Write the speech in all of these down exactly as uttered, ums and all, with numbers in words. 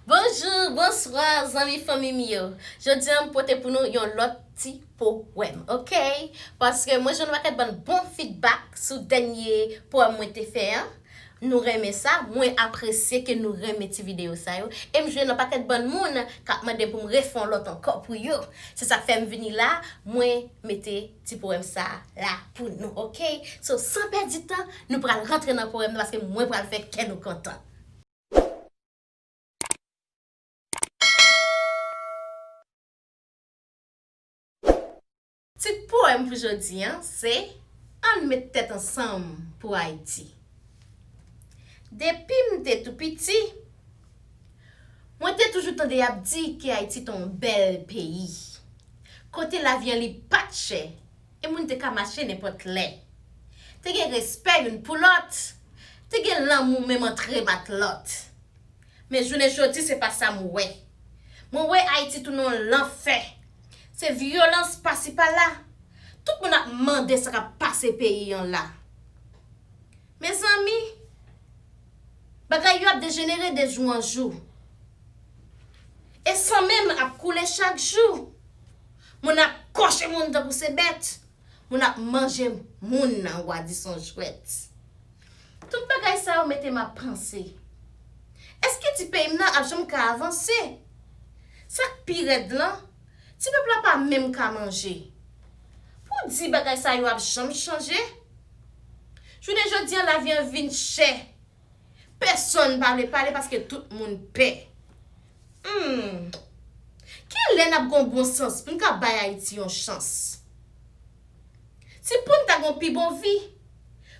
Bonjou, bonswa, zanmi fanmi m yo. Jodi a, m pote pou nou yon lòt ti powèm, oke? Paske mwen jwenn yon pakèt bann bon feedback sou dènye powèm mwen te fè an. Nou renmen sa, mwen apresye ke nou renmen ti videyo sa yo. E m jwenn yon pakèt bann moun k ap mande pou m refè yon lòt ankò pou yo. Se sa k fè m vini la, mwen mete ti powèm sa la pou nou, oke? So, san pèdi tan, nou pral rantre nan powèm nan paske mwen pral fè kè nou kontan. Tit powèm pou jodi a se Ann met tèt ansanm pou Ayiti. Depi m te tou piti, mwen te toujou tande y ap di ke Ayiti te yon bèl peyi, kote lavi an li pa t chè e moun te ka mache nenpòt lè. Te gen respè youn pou lòt, te gen lanmou menm antre matlòt. Men jounen jodi, se pa sa m wè. Mwen wè Ayiti tounen yon lanfè. Se vyolans pasi pala. Tout moun ap mande sa k ap pase peyi an la. Mezanmi, bagay yo ap dejenere de jou an jou. E san menm ap koule chak jou. Moun ap kòche moun tankou se bèt. Moun ap manje moun nan wadisonjwèt. Tout bagay sa yo mete m ap panse, èske ti peyi m nan ap janm ka avanse? Sa k pi rèd lan, ti pèp la pa menm ka manje. Pou di bagay sa yo ap janm chanje? Jounen jodi an, lavi an vin chè. Pèsonn pa vle pale paske tout moun pè. Hmm. Kilè n ap gen bon sans pou n ka bay Ayiti yon chans? Si pou n ta gen pi bon vi,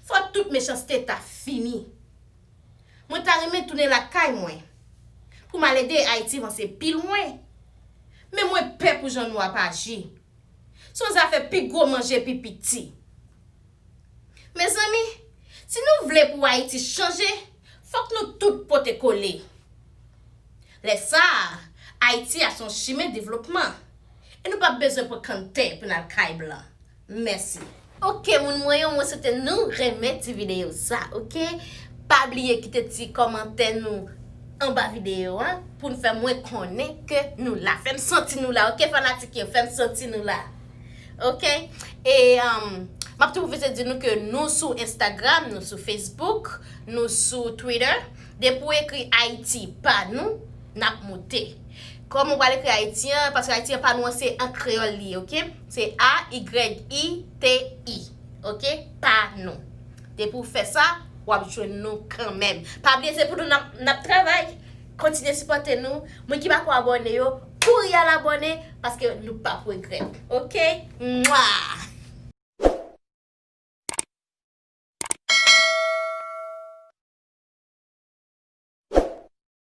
fò tout mechanste ta fini. Mwen ta renmen tounen lakay mwen pou m al ede Ayiti vanse pi lwen. Men mwen pè pou jan nou ap aji. Se yon zafè pi gwo manje pi piti. Mezanmi, si nou vle pou Ayiti chanje, fòk nou tout pote kole. Lè sa a, Ayiti a se yon chimen devlopman. E nou p ap bezwen pran kanntè pou n al kay blan. Mèsi. Oke, moun mwen yo, mwen swete nou renmen ti videyo sa, oke? Pa bliye kite ti kòmantè nou anba videyo a pou n fè mwen konnen ke nou la. Fè m santi nou la, oke, fanatik yo? Fè m santi nou la. Oke? E um, m ap tou pwofite di nou ke nou sou Instagram, nou sou Facebook, nou sou Twitter. Depi w ekri Ayiti pa nou, n ap moute. Kòman w pral ekri Ayiti an? Paske Ayiti an pa nou an se an kreyòl li ye, oke? Se A Y I T I, oke? Pa nou. Depi w fè sa, w ap jwenn nou kanmenm. Pa bliye se pou nou n ap, n ap travay. Kontinye sipòte nou. Moun ki pako abòne yo, kouri al abòne paske nou p ap regrèt. Oke? Mwa!